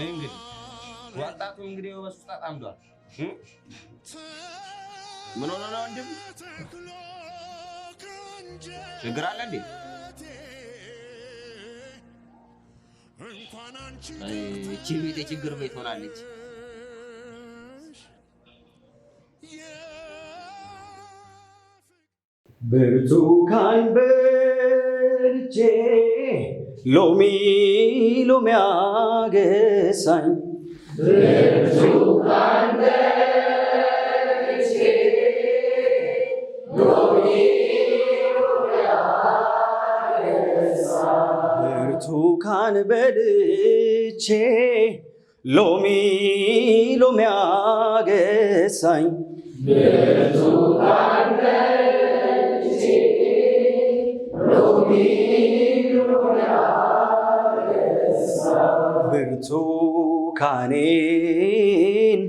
እንግዲህ ወጣቱ እንግዲህ በሱ ተጣምዷል። ምን ሆኖ ነው ወንድም? ችግር አለ እንዴ? እቺ ቤት የችግር ቤት ሆናለች። ብርቱካን በልቼ ሎሚ ሎሚ አገሳኝ፣ ብርቱካን በልቼ ሎሚ ሎሚ አገሳኝ፣ ብርቱካን በልቼ ሎሚ ሎሚ አገሳኝ፣ ብርቱካን በልቼ ሎሚ ሎሚ አገሳኝ፣ ብርቱካኔን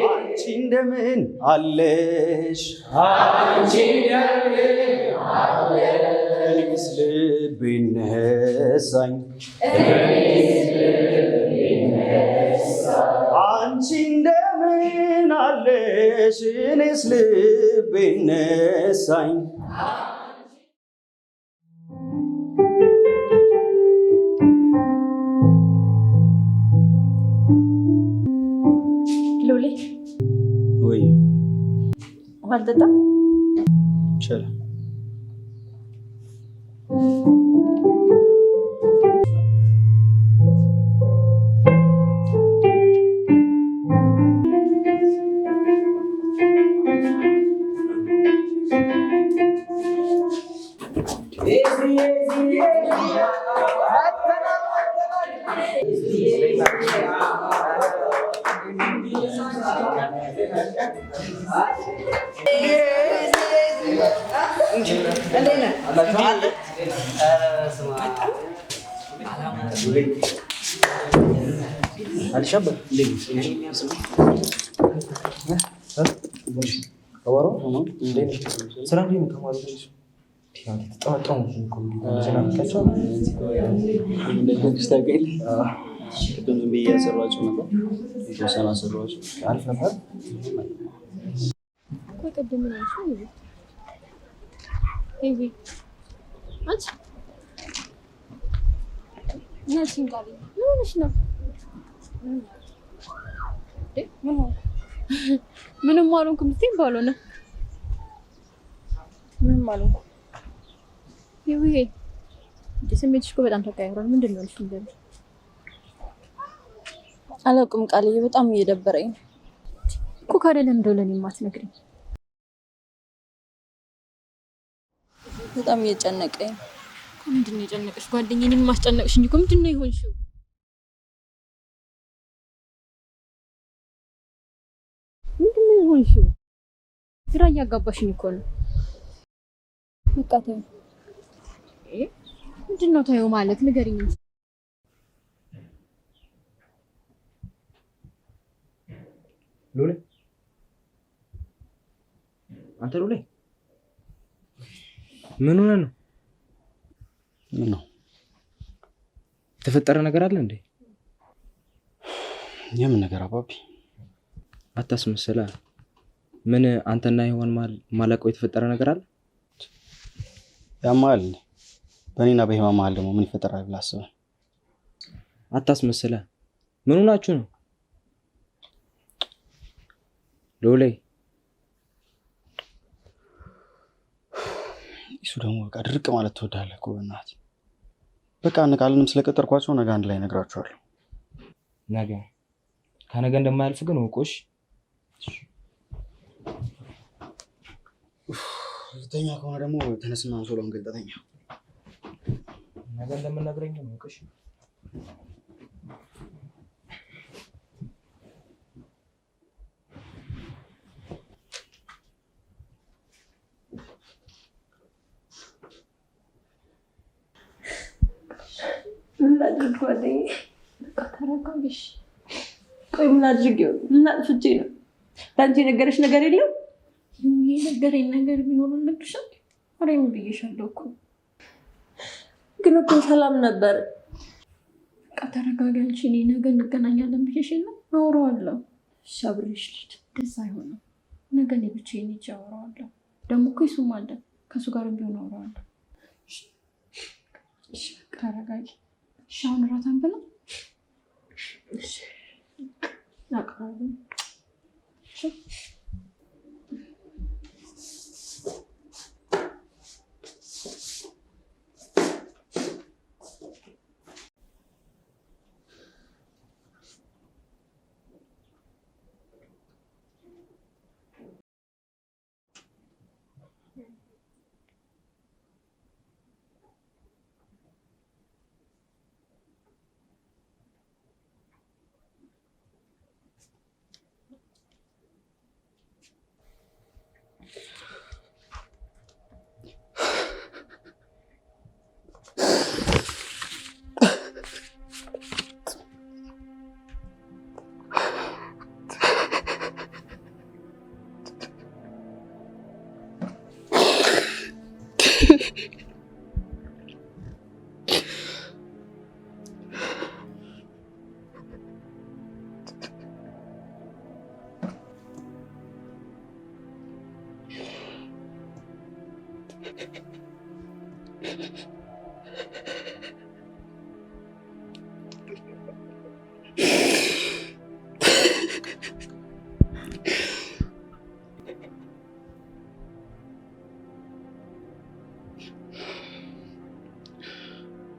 አንቺ እንደምን አለሽ፣ አንቺ እንደምን አለሽ፣ እኔስ ልቤን ነሳኝ፣ አንቺ እንደምን አለሽ፣ እኔስ ልቤን ነሳኝ። ሉሌ። ወይ። ውሃ አልጠጣም? ይቻላል። ስራ እንዴት ነው? ተማሪዎች ተጠመጠሙ። ቅድም ዝም ብዬ እያሰሯቸው ነበር። የተወሰነ አሰሯቸው። አሪፍ ነበር። ቆይ ቅድም ምን አልሽኝ? ሄቪ አንቺ ምን አልሽኝ? ቃል ምን ሆነሽ ነው? እንዴ ምን ሆንኩ? ምንም አልሆንኩም ብትይኝ ባልሆነ ምንም አልሆንኩም። ይሄ እንዴ ስሜትሽ እኮ በጣም ተቀያይሯል። ምንድን ነው ያልሽኝ? ንገሪኝ። አላውቅም ቃልዬ፣ በጣም እየደበረኝ ነው። እኮ ካለ ለምን እንደው ለእኔ የማትነግሪኝ? በጣም እየጨነቀኝ ነው። እኮ ምንድን ነው የጨነቀሽ? ጓደኛዬ እኔን ማስጨነቅሽኝ እኮ ምንድን ነው የሆንሽው? ምንድን ነው የሆንሽው? ግራ እያጋባሽኝ እኮ ነው። በቃ ተይው። ምንድን ነው ተይው ማለት? ንገሪኝ እንጂ። ሉሌ፣ አንተ ሉሌ፣ ምን ሆነህ ነው? ምን ነው? የተፈጠረ ነገር አለ እንዴ? የምን ነገር አባቢ? አታስመስላ። ምን አንተና ሔዋን መሀል ማላውቀው የተፈጠረ ነገር አለ? ያማል እንዴ? በእኔና በሔዋን መሀል ደግሞ ምን ይፈጠራል ብለህ አስበህ? አታስመስላ። ምን ሆናችሁ ነው? ሉሌ። እሱ ደግሞ በቃ ድርቅ ማለት ትወዳለህ እኮ በእናትህ። በቃ እንቃልንም ስለቀጠርኳቸው ነገ አንድ ላይ እነግራቸዋለሁ። ነገ ከነገ እንደማያልፍ ግን እወቁሽ። ተኛ ከሆነ ደግሞ ተነስና አንሶላውን ገልጠህ ተኛ። ነገ እንደምነግረኝ ነው እወቅሽ። ምን ላድርግ ጓደኛዬ? በቃ ተረጋጊሽ። ቆይ ምን አድርጌው ነው? ምን አጥፍቼ ነው? ለአንቺ የነገረሽ ነገር የለም? የነገረኝ ነገር ቢኖር እነግርሻለሁ። ማርያም ብዬሻለሁ እኮ። ግን እኮ ሰላም ነበር። በቃ ተረጋጊ አንቺ። እኔ ነገ እንገናኛለን ብዬሽ የለ? አወራዋለሁ። እሺ አብሬሽ ልሂድ። እንደዛ አይሆንም። ነገ እኔ ብቻዬን ሂጅ አወራዋለሁ። ደግሞ እኮ ይሱም አለ፣ ከእሱ ጋርም ቢሆን አወራዋለሁ። እሺ በቃ ተረጋጊ። እሺ አሁን እራት አንብላ። እሺ አቅራቢ። እሺ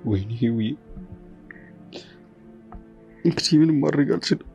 ወይኔ ህይወዬ፣ እንግዲህ ምንም ማድረግ አልችልም።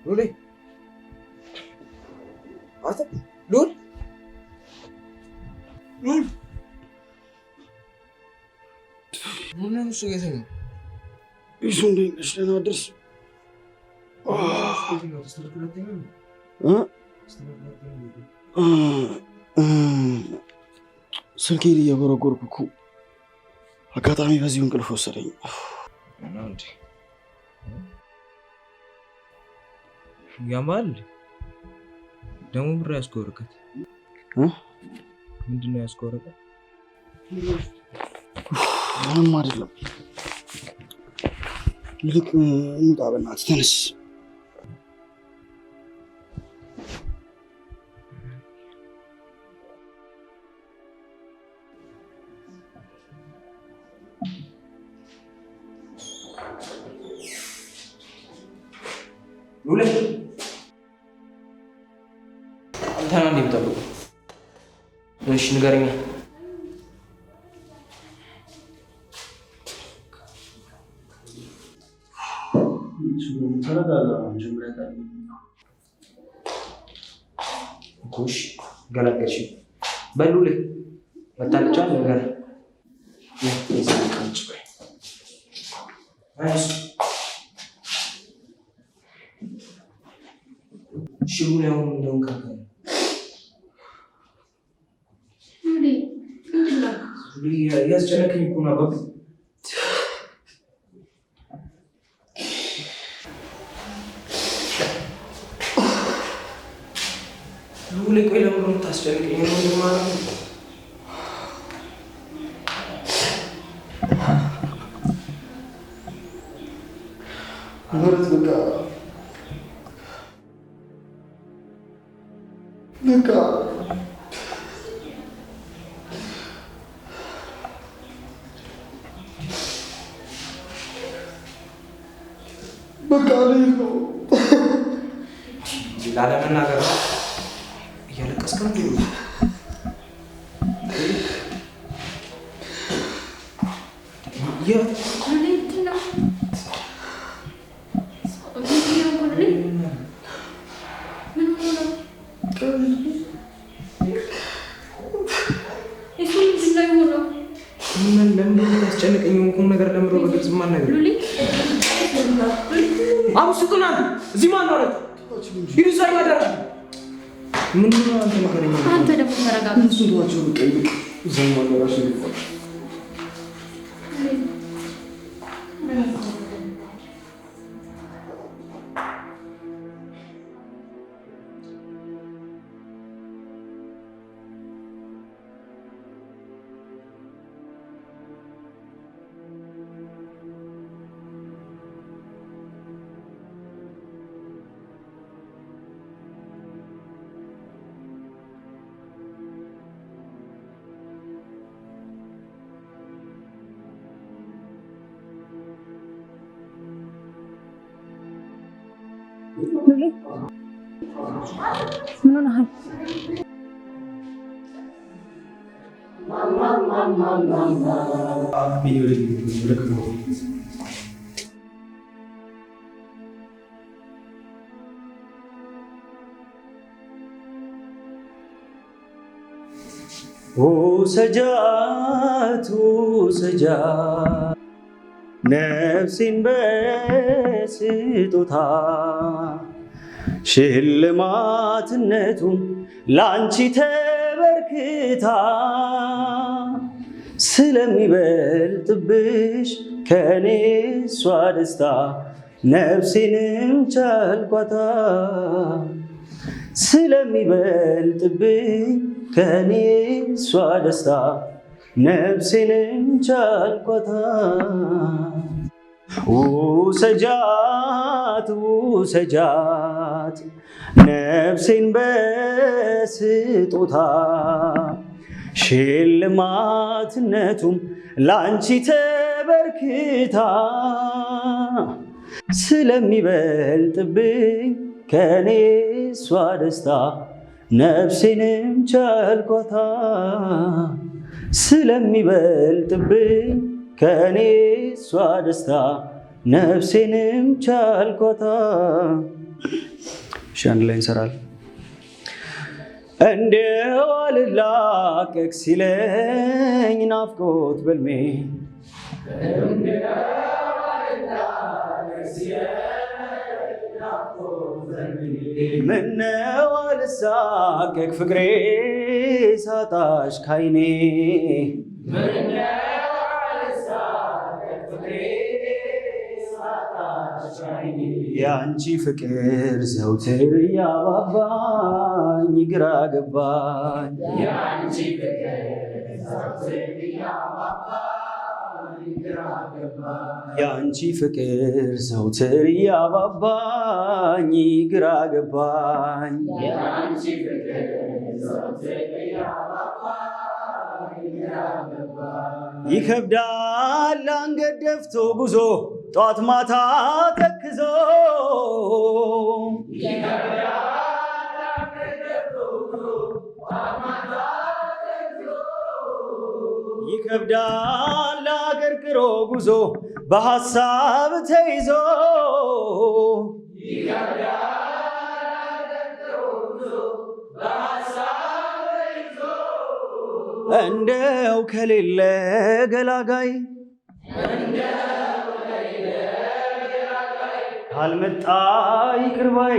ሉሌ፣ አንተ ሉል ሉል፣ ምን ነው እሱ የተኛው? ይሱ እንዴት ነሽ? ደህና አደርሽ? ስልኬን እየጎረጎርኩ እኮ አጋጣሚ በዚሁ እንቅልፍ ወሰደኝ። ያማል ደግሞ ብር ያዝከው ወረቀት ምንድን ነው ያዝከው ወረቀት? ምንም አይደለም። ይልቅ እንውጣ በእናትህ ተነስ። ሉሌ አንተና እንደ የምጠብቀው እሺ፣ ንገረኛ። ተረጋጋ። መጀመሪያ ቃል እሺ፣ ገላገልሽ። በል ሉሌ መታለች አይደል? ንገረኝ። እሺ ሉሌ፣ አሁን እንደውን ከከ ሉሌ ያስጨነቀኝ እኮ ነው አባቢ። ሉሌ ቆይ ለምን ነው የምታስጨንቀኝ? ማለት በቃ በቃ በቃ ልሂድ ነው። ላለመናገር እያለቀስክ ነው እንዴ? ምንድን ነው? ምን ሆኖ ነው? እሱ ምንድን ነው የሆነው? ምን ለምን ያስጨንቀኝ? የሆንኩን ነገር ለምሮ በግልጽ ማናገር አቡ ስጡና እዚህ ማን ነው? ሂዱ እዛ አዳራሽ። ምን ነው አንተ መከረኛ? አንተ ደግሞ ተረጋጋ። እሱን ተዋቸው በቃ ይልቅ እዛም አዳራሽ ነው። ምን ሆነሃል? ውሰጃት ውሰጃት ነፍሴን በስጦታ ሽልማትነቱም ላንቺ ተበርክታ ስለሚበልጥብሽ ከኔ እሷ ደስታ ነፍሴንም ቻልኳታ ስለሚበልጥብኝ ከኔ እሷ ደስታ ነፍሴንም ቻልኳታ። ውሰጃት ውሰጃት ነፍሴን በስጦታ ሽልማትነቱም ላንቺ ተበርክታ ስለሚበልጥብኝ ከኔ እሷ ደስታ ነፍሴንም ቻልኳታ ስለሚበልጥብኝ ከኔ እሷ ደስታ ነፍሴንም ቻልኳታ። እሺ አንድ ላይ እንሰራለን። እንዲያው አልላቀቅ ሲለኝ ናፍቆት በልሜ ምነው አልሳቀቅ ፍቅሬ ሳጣሽ ካይኔ ያንቺ ፍቅር ዘውትር እያባባኝ ግራ ገባኝ ያንቺ ፍቅር ዘውትር እያባባኝ ግራ ገባኝ ይከብዳል አንገት ደፍቶ ጉዞ ጧት ማታ ተክዞ ይከብዳል አገርግሮ ጉዞ በሐሳብ ተይዞ እንደው ከሌለ ገላጋይ ካልመጣ ይቅር ባይ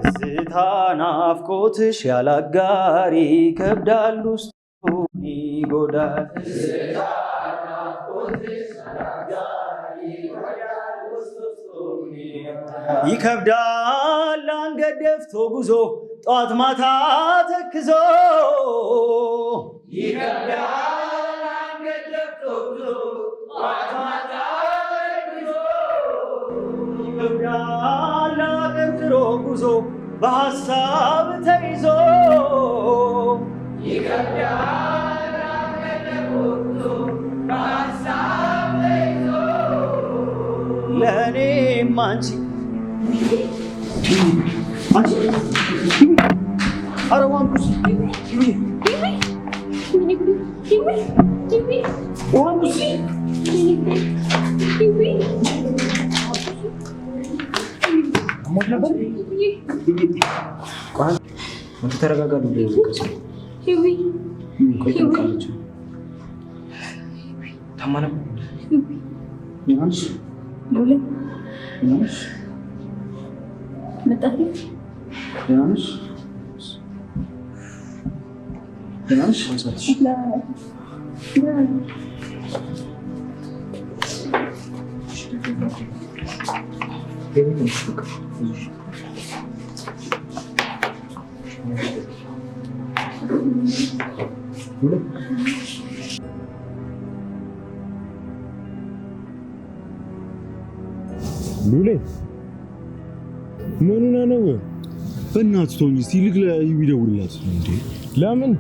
ትዝታ ትዝታ ናፍቆትሽ ያላጋሪ ይከብዳል ውስጡን ይጎዳል። ይከብዳል አንገት ደፍቶ ጉዞ ጠዋት ማታ ተክዞ ይከብዳል አንገት ደፍቶ ጉዞ ጠዋት ማታ ተክዞ ይከብዳል አቀርቅሮ ጉዞ በሀሳብ ተይዞ ይከብዳል አንገት ደፍቶ ጉዞ በሀሳብ ተይዞ ለእኔም አንቺ አንቺ ኧረ ዋንኩስ ዋንኩስ አንተ ተረጋጋ። ቆይ ጠብቃለች። ታማ ነበር። ደህና ነሽ? ደህና ነሽ? ሉሌ ምን ሆነህ ነው? በእናትህ ተወኝ እስኪ። ይልቅ ለይዊ ደውልላት። እንዴ ለምን?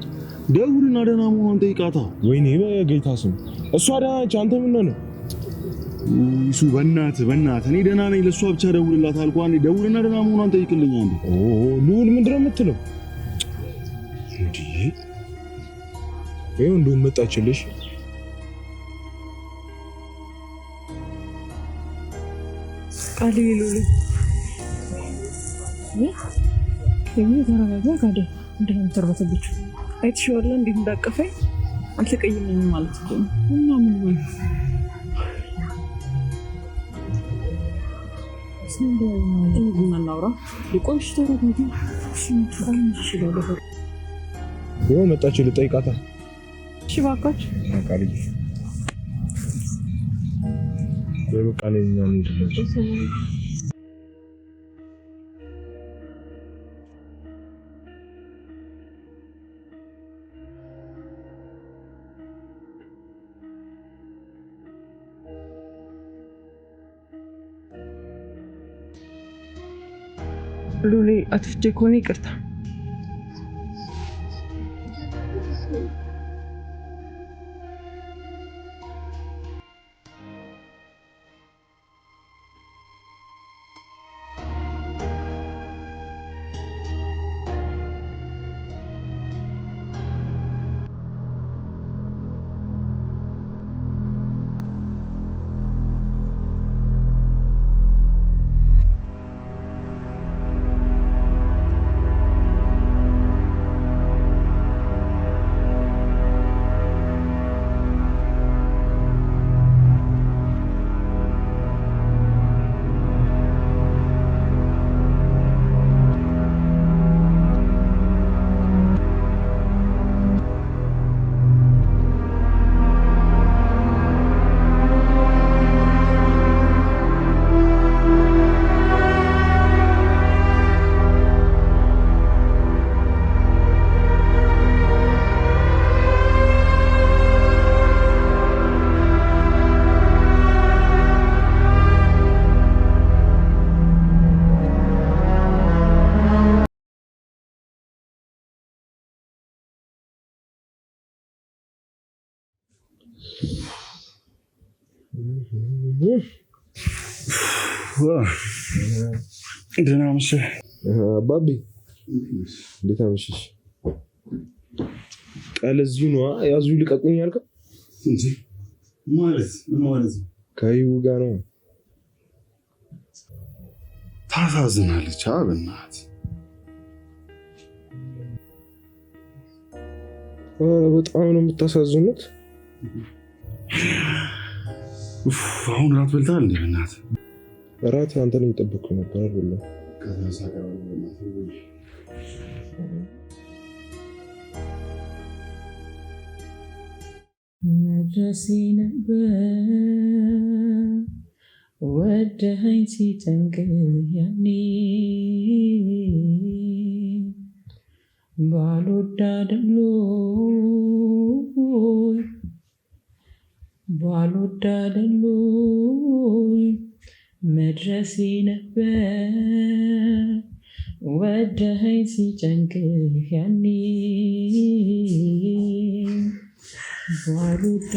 ደውልና ደህና መሆኗን ጠይቃታ። ወይኔ በጌታ ስም እሷ ደህና ነች። አንተ ምን ሆነህ ነው? እሱ በእናትህ በእናትህ እኔ ደህና ነኝ፣ ለእሷ ብቻ ደውልላት አልኩህ። አንዴ ደውልና ደህና መሆኗን ጠይቅልኝ አንዴ። ኦ ልዑል ምንድን ነው የምትለው? እንዴ ይኸው እንደውም መጣችልሽ። ቃልዬ ሉሌ ተረጋጋ። ካደ ምንድን ነው የምትርበተብችው? አይተሽዋል እንዴት እንዳቀፈኝ። አልተቀየመኝም ማለት እኮ ነው። እና ምን ሆነ? እንሂድና እናውራ። ቆይ እሺ፣ ተረጋጊ። ይችላል። ይኸው መጣችልህ፣ ጠይቃታ። እሺ እባካችሁ። ቃልዬ ወይ በቃ እኔ እኛ ምንድን ነው ሉሌ አጥፍቼ ከሆነ ይቅርታ። ደህና አመሸህ አባቢ። እንዴት አመሸሽ? ቃል እዚሁ ነዋ። ያዙ ልቀቁኝ ያልከው እንጂ ማለት ምን ማለት ነው? ከይው ጋር ነው። ታሳዝናለች። በእናትህ ኧረ በጣም ነው የምታሳዝኑት። አሁን እራት በልተሃል እንዴ? በእናትህ እራት አንተን እየጠበቅኩ ነበር። አልበላሁም። መድረሴ ነበር ወደኸኝ ሲጨንቅ ያኔ ባልወድ ባልወድ አይደሎይ መድረሴ ነበር ወደኸኝ ሲጨንቅ ያኔ ባልወድ።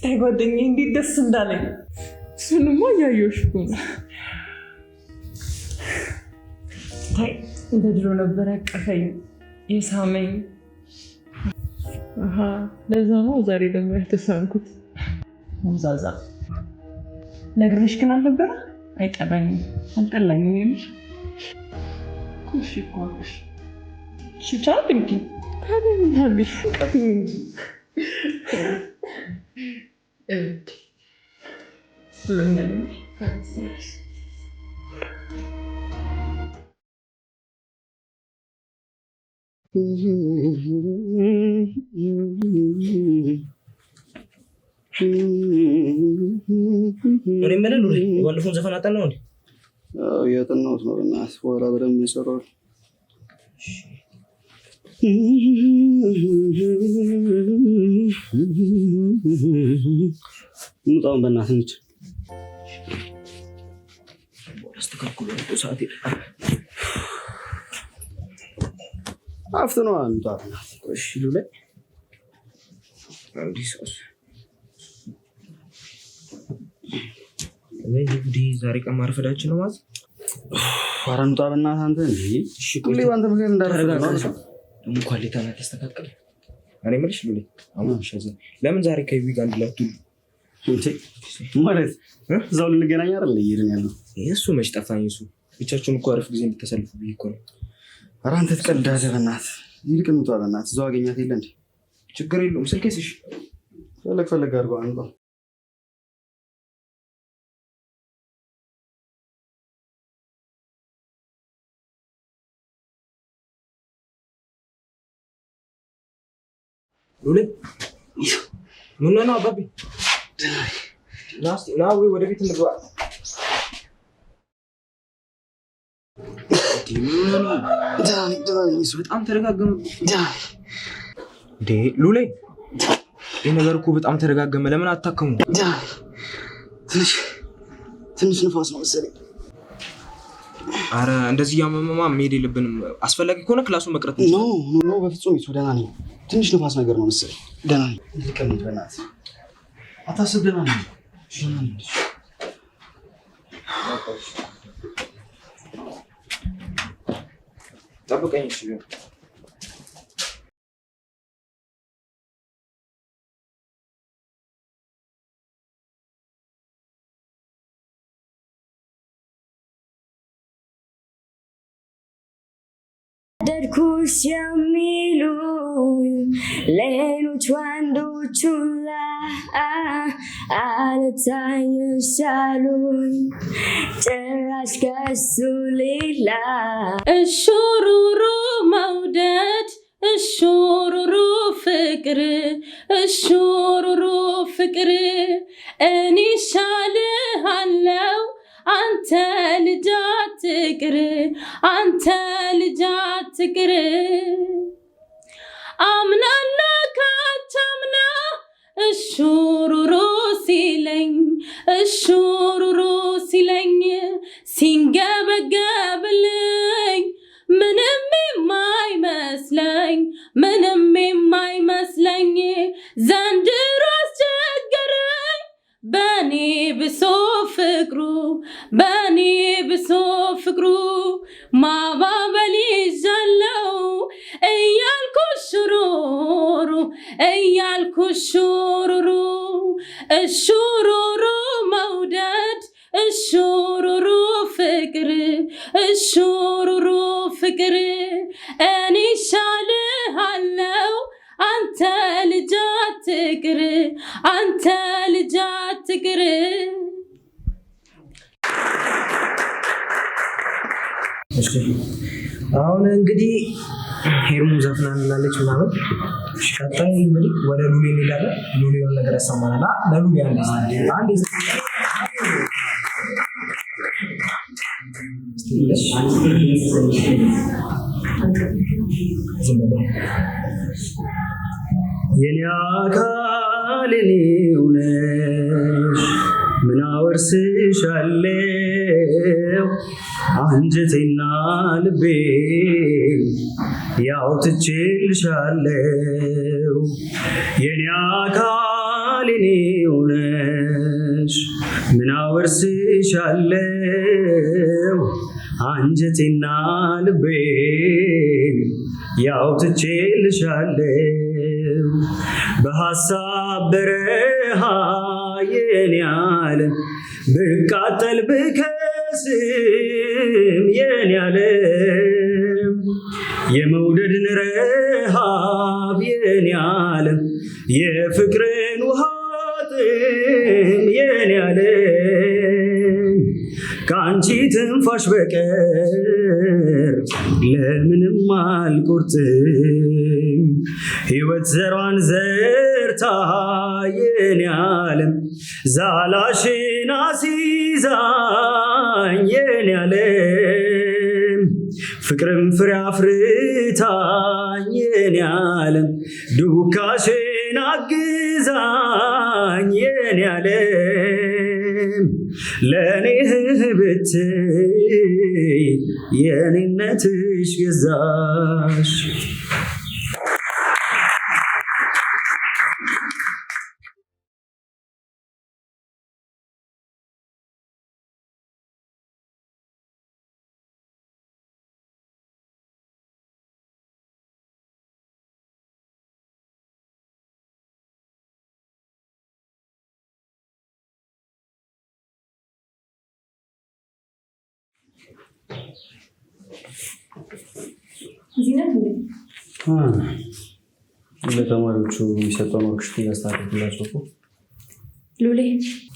ታይ ጓደኛዬ እንዴት ደስ እንዳለኝ። እሱንማ እያየሁሽ እኮ ነው። ታይ እንደ ድሮ ነበር ያቀፈኝ የሳመኝ። አሃ ለዛ ነው ዛሬ ደግሞ ያልተሳምኩት። ሞዛዛ ነግሬሽ ግን አልነበረ? አይጠላኝም፣ አልጠላኝም። የምር እሺ እኮ አልኩሽ። እሺ ብቻ አትንኪ። ታዲያ ምን አለሽ? ቀፊኝ እንጂ እብድ ብሎኛል። እኔ የምልህ ሉሌ፣ የባለፈውን ዘፈን አጠናው እንዴ? አዎ፣ እያጠናሁት ነው። በእናትህ በኋላ በደንብ እንሰራዋለን። እንውጣውን በእናትህ እንሂድ። አስተካክሎ ሰዓት አፍጥነዋ፣ እንውጣ በእናትህ። እሺ ሉሌ፣ አንዲህ ሰዓት ወይ ጉዴ! ዛሬ ቀን ማርፈዳችን ነው ማለት። ኧረ እንውጣ በእናትህ አንተ። እንዴ ሁሌ በአንተ ምክንያት እንዳረፈድን ነው አይደል? ደግሞ ኳሌታ ናት ያስተካከለ። እኔ የምልሽ ሉሌ፣ አሁን ለምን ዛሬ ከዩዊ ጋር አንድ ላይ አትውሉ? እንዴ ማለት እዛው ልንገናኝ አይደል እየሄድን ያለው? እሱ መች ጠፋኝ። እሱ ብቻችሁን እኮ አሪፍ ጊዜ እንድታሳልፉ ብዬ እኮ ነው። ኧረ አንተ ትቀልዳለህ በእናትህ። ይልቅ እንውጣ በእናትህ። እዛው አገኛት የለ እንዴ? ችግር የለውም። ስልኬስ? እሺ ፈለግ ፈለግ አድርገው እንውጣ። ሉሌ ምን ነው አባቢ? ና እስኪ ና፣ ወይ ወደ ቤት እንግባ። በጣም ተደጋገመ እንዴ ሉሌ። ይህ ነገር እኮ በጣም ተደጋገመ። ለምን አታከሙ? ትንሽ ትንሽ ንፋስ ነው መሰለኝ። አረ እንደዚህ እያመመማ መሄድ የለብንም። አስፈላጊ ከሆነ class ኡን መቅረት No no no፣ በፍጹም ይሱ ደህና ነኝ። ትንሽ ንፋስ ነገር ነው መሰለኝ። ደህና ነኝ። ልቀመጥ በእናትህ አታስብ። ደህና ነኝ፣ ደህና ነኝ። ጠብቀኝ። እሺ ወደድኩሽ የሚሉኝ ሌሎች ወንዶች ሁላ አልታይሽ አሉኝ ጭራሽ ከሱ ሌላ። እሹሩሩ መውደድ እሹሩሩ ፍቅር እሹሩሩ ፍቅር እኔ እሻልሃለው አንተ ልጅ አትቅር አንተ ልጅ አትቅር። አምናና ካቻምና እሹሩሩ ሲለኝ እሹሩሩ ሲለኝ ሲንገበገብልኝ ምንም የማይመስለኝ ምንም የማይመስለኝ ዘንድሮ አስቸገረኝ በኔ ብሶ ፍቅሩ በኔ ብሶ ፍቅሩ ማባበል ይዣለው እያልኩ ሹሩሩ እያልኩ ሹሩሩ እሹሩሩ መውደድ እሹሩሩ ፍቅር እሹሩሩ ፍቅር እኔ እሻልሃለው አንተ ልጅ አትቅር። አትቅር፣ አንተ ልጅ አትቅር። አሁን እንግዲህ ሄርሙ ዘፍናልናለች ምናምን። ቀጣይ እንግዲህ ወደ ሉሌ እንሄዳለን። ሉሌ የሆነ ነገር ያሰማናል። ለሉሌ አንድ አንድ የኔ አካል እኔው ነሽ፣ ምን አወርስሻለሁ? አንጀቴና ልቤ ያው ትቼልሻለሁ። የኔ አካል እኔው ነሽ፣ ምን አወርስሻለሁ? አንጀቴና ልቤ ያው ትቼልሻለሁ። በሐሳብ በረሃ የኔ ዓለም ብቃጠል ብከስም የኔ ዓለም፣ የመውደድን ረሃብ የኔ ዓለም፣ የፍቅርን ውሃ ጥም የኔ ዓለም፣ ከአንቺ ትንፋሽ በቀር ለምንም አልቆርጥም። ሕይወት ዘሯን ዘርታ የኔ ዓለም ዛላሽን አሲዛኝ የኔ ዓለም፣ ፍቅርም ፍሬ አፍርታኝ የኔ ዓለም ዱካሽን አግዛኝ የኔ ዓለም፣ ለእኔ ብትይ የኔነትሽ ገዛሽ። እዚህ ነህ እንዴ? ለተማሪዎቹ የሚሰጠውን worksheet እያስተካከልኩላቸው እኮ። ሉሌ።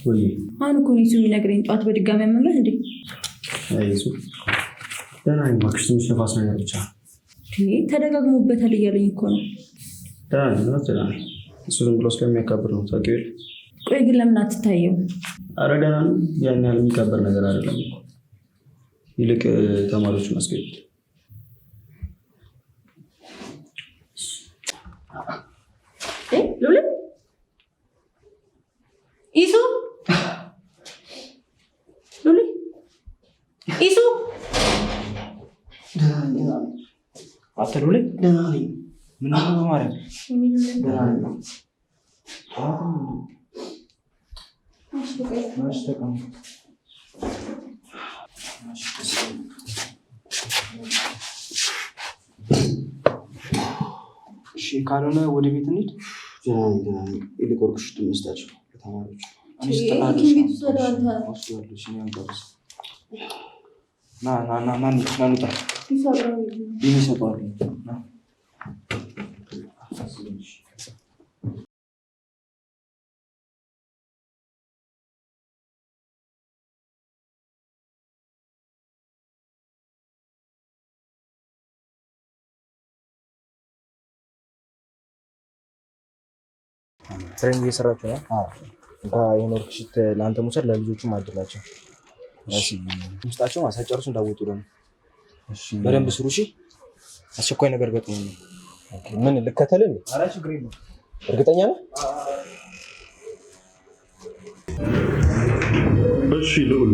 ወይ። አሁን እኮ ነው ይሱ የሚነግረኝ። ጠዋት በድጋሚ አመመህ እንዴ? አይ ይሱ ደህና ነኝ እባክሽ፣ ትንሽ ነፋስ ነገር ብቻ። እንዴ፣ ተደጋግሞበታል እያለኝ እኮ ነው። ደህና ነኝ፣ እውነት ደህና ነኝ። እሱ ዝም ብሎ ስለሚያካብድ ነው፣ ታውቂው የለ። ቆይ ግን ለምን አትታየው? ኧረ ደህና ነኝ፣ ያን ያህል የሚካበድ ነገር አይደለም እኮ። ይልቅ ተማሪዎቹን አስገቢ። ሉሌ፣ ኢሱ፣ ሉሌ፣ ኢሱ። አንተ ሉሌ። ደህና ነኝ። ምን ነው በማርያም? ደህና ነኝ። እሺ ተቀመጥ። እሺ ካልሆነ ወደ ቤት እንሂድ። ደህና ነኝ፣ ደህና ነኝ። ይልቅ worksheet ኡን እንስጣቸው ለተማሪዎቹ። እኔ ስጠላለሁ። ሐኪም ቤት ውሰደው አንተ። ወስደዋለሁ። እሺ እኔ አልጨርስም። ና ና ና ና እንሂድ፣ ና እንውጣ። ይሱ አብረው ይሂዱ። ቢኒ ይሰጠዋል። ና። Training እየሰራችሁ ነው? እንኳ ይህን worksheet ለአንተ መውሰድ ለልጆቹም አድላቸው። ውስጣቸው ሳይጨርሱ እንዳወጡ ደግሞ በደንብ ስሩ። እሺ፣ አስቸኳይ ነገር ገጥሞኝ ነው። ምን ልከተልህ? ኧረ ችግር የለውም። እርግጠኛ ነህ? እሺ ልዑል፣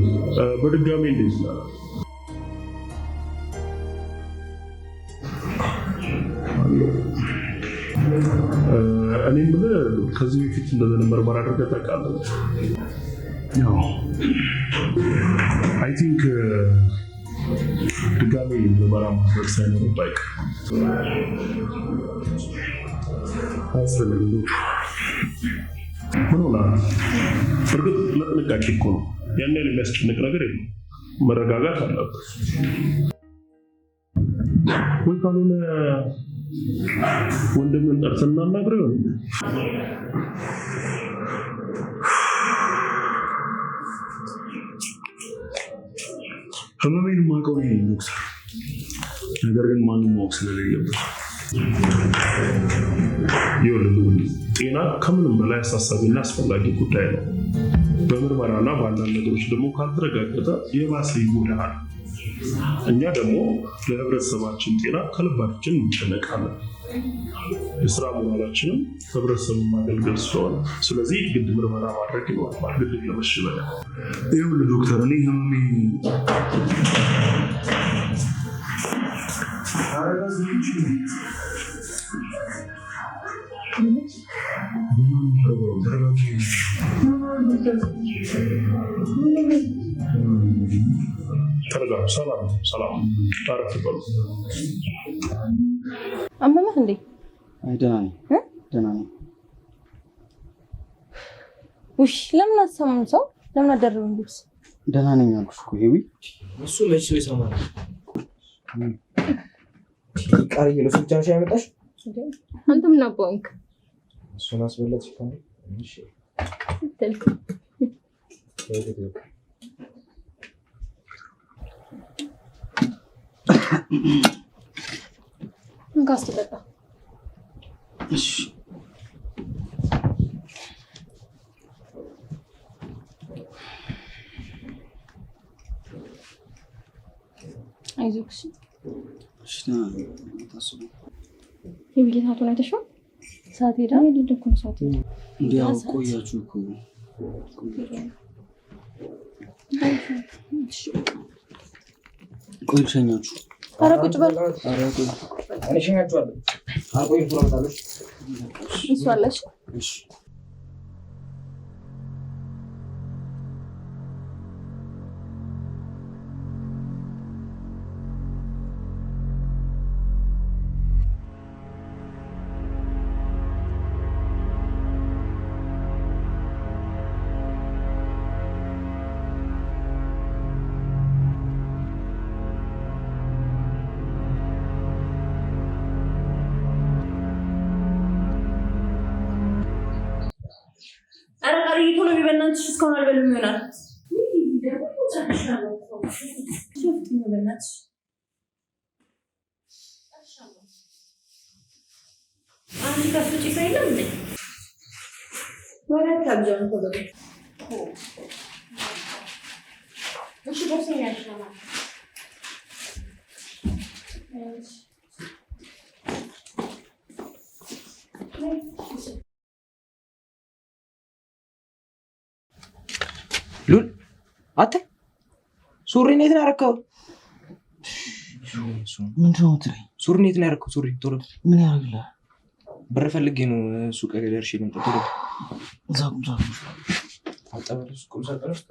በድጋሚ እንዴት ነህ? አለሁ። እኔ የምልህ ከዚህ በፊት እንደዚህ አይነት ምርመራ አድርገህ ታውቃለህ? ያው I think ድጋሚ ምርመራ ማድረግ ሳይኖርብህ አይቀርም። አያስፈልግም። ልዑል፣ ምን ሆነሃል? እርግጥ ለጥንቃቄ እኮ ነው። ያን ያህል የሚያስጨንቅ ነገር የለም። መረጋጋት አለብህ። ወይ ካልሆነ ወንድምን ጠርተን እናናግረው ይሆን? ህመሜን የማውቀው እኔ ነኝ ዶክተር። ነገር ግን ማንም ማወቅ ስለሌለበት ይኸውልህ ልዑል፣ ጤና ከምንም በላይ አሳሳቢና አስፈላጊ ጉዳይ ነው። በምርመራና በአንዳንድ ነገሮች ደግሞ ካልተረጋገጠ የባሰ ይጎዳሃል። እኛ ደግሞ ለህብረተሰባችን ጤና ከልባችን እንጨነቃለን። የስራ ሞራላችንም ህብረተሰቡን ማገልገል ስለሆነ፣ ስለዚህ ግድ ምርመራ ማድረግ ይኖርባል። ግድ ለመሽበለ ይኸውልህ ዶክተር፣ እኔ ህመሜ ተረጋጉ። ሰላም ሰላም፣ አረፍ በሉ። አመመህ እንዴ? አይ ደህና ነኝ፣ ደህና ነኝ። ውይ ለምን አትሰማም? ሰው ለምን አደረብም ልብስ? ደህና ነኝ አልኩሽ እኮ ሄዊ። እሱ መች ሰው ይሰማል? ቃልዬ ለሱ ብቻ ነው ያመጣሽ? አንተ ምን አባንክ እሱን አስበለጥሽ ከሆነ እሺ፣ ስትል እንካ እስኪ ጠጣ። እሺ አይዞህ እሺ። እሺ፣ ደህና ነኝ። አታስቡ። የብዬ ሰዓቱን አይተሽዋል? ሰዓት ሄዳ የሌለ እኮ ነው ሰዓት ሄዳ። እንዲ ያው ቆያችሁ እኮ ቆይ ልሸኛችሁ። ኧረ ቁጭ በል። ኧረ ቆይ እኔ እሸኛችኋለሁ። አልቆይም፣ ቶሎ እመጣለሁ። እሱ አለሽ እሺ ኧረ ቃልዬ ቶሎ በይ በእናትሽ፣ እስካሁን አልበሉም ይሆናል። በእናትሽ አንቺ ከሱ ውጪ ሰው የለም እንዴ? ወሬ አታብዢ አሁን ቶሎ በይ። እሺ ቦርሳዬን ያዥ ማለት ነው። ሉል አንተ ሱሪን የት ነው ያደረከው? ምንድን ነው የምትለኝ? ሱሪን የት ነው ያደረከው? ሱሪ ቶሎ ምን ያደርግልሃል? ብር ፈልጌ ነው ሱቅ ደርሼ ልምጣ። ቶሎ እዛ ቁም ሳጥን ውስጥ አጠበል ቁም ሳጥን ውስጥ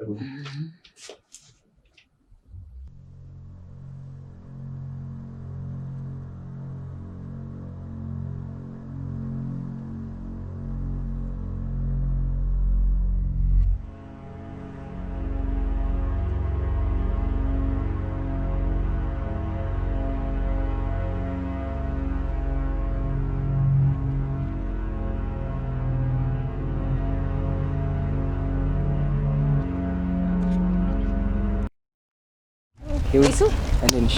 ይሱ እንዴት ነሽ?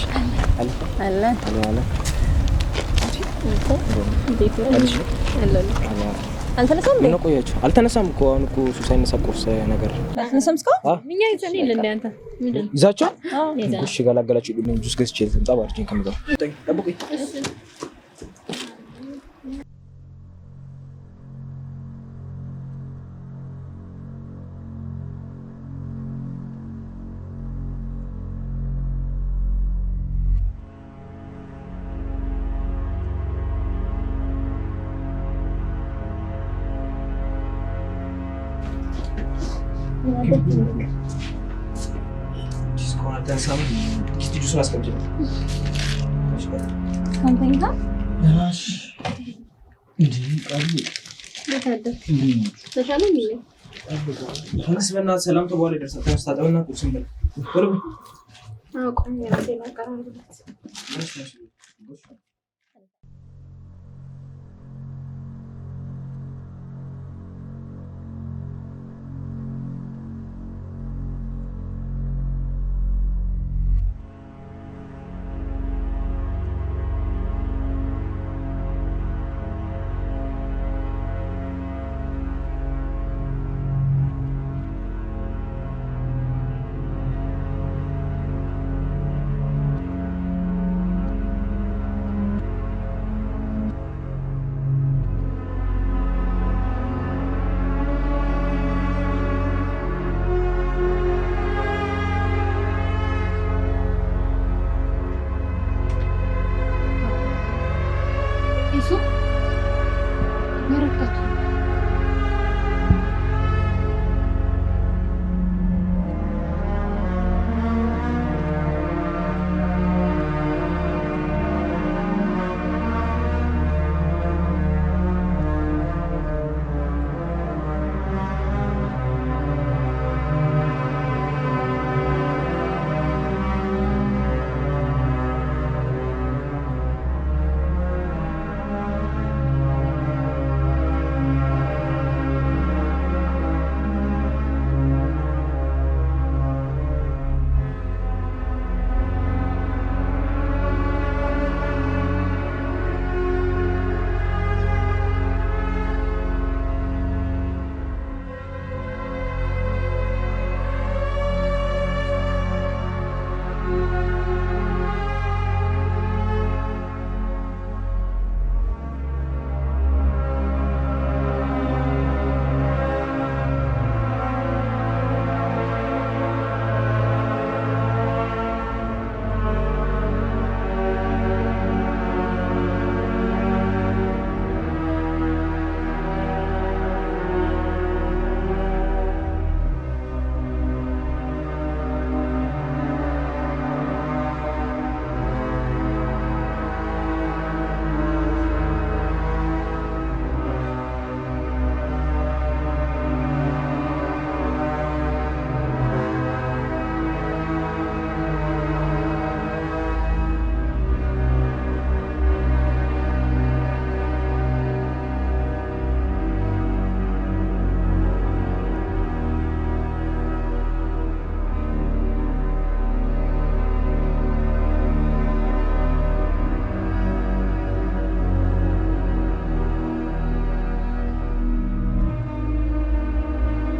አለ አለ አለ እንዴት ነህ? አለሁልህ። አልተነሳም እንዴ? ምነው ቆያችሁ? አልተነሳም እኮ አሁን እኮ እሱ ሳይነሳ ቁርስ ነገር አልተነሳም እስካሁን? አ? እኛ ይዘን የለ እንደ አንተ ምንድን ነው? ይዛችኋል? አዎ ይዘናል። እሺ ገላገላችሁ። ጁስ ገዝቼ ልምጣ ባርቼን ከምገባ ጠብቁኝ። እስካሁን አልተነሳም። እስኪ ጁሱን አስቀምጪልኝ። አንተ እንካ ደህና ነሽ? እንዴ ቃልዬ፣ እንዴት አደርክ? እንዴት ናችሁ? ተሻለ እንዴ? ተነስ በእናትህ፣ ሰላም ተባለ ይደርሳል። ተነስ ታጠብና ቁርስን ብላ። ቶሎ በል። አዎ ቆይ ራሴን አቀራርብለት። ተነስ፣ ተነስ።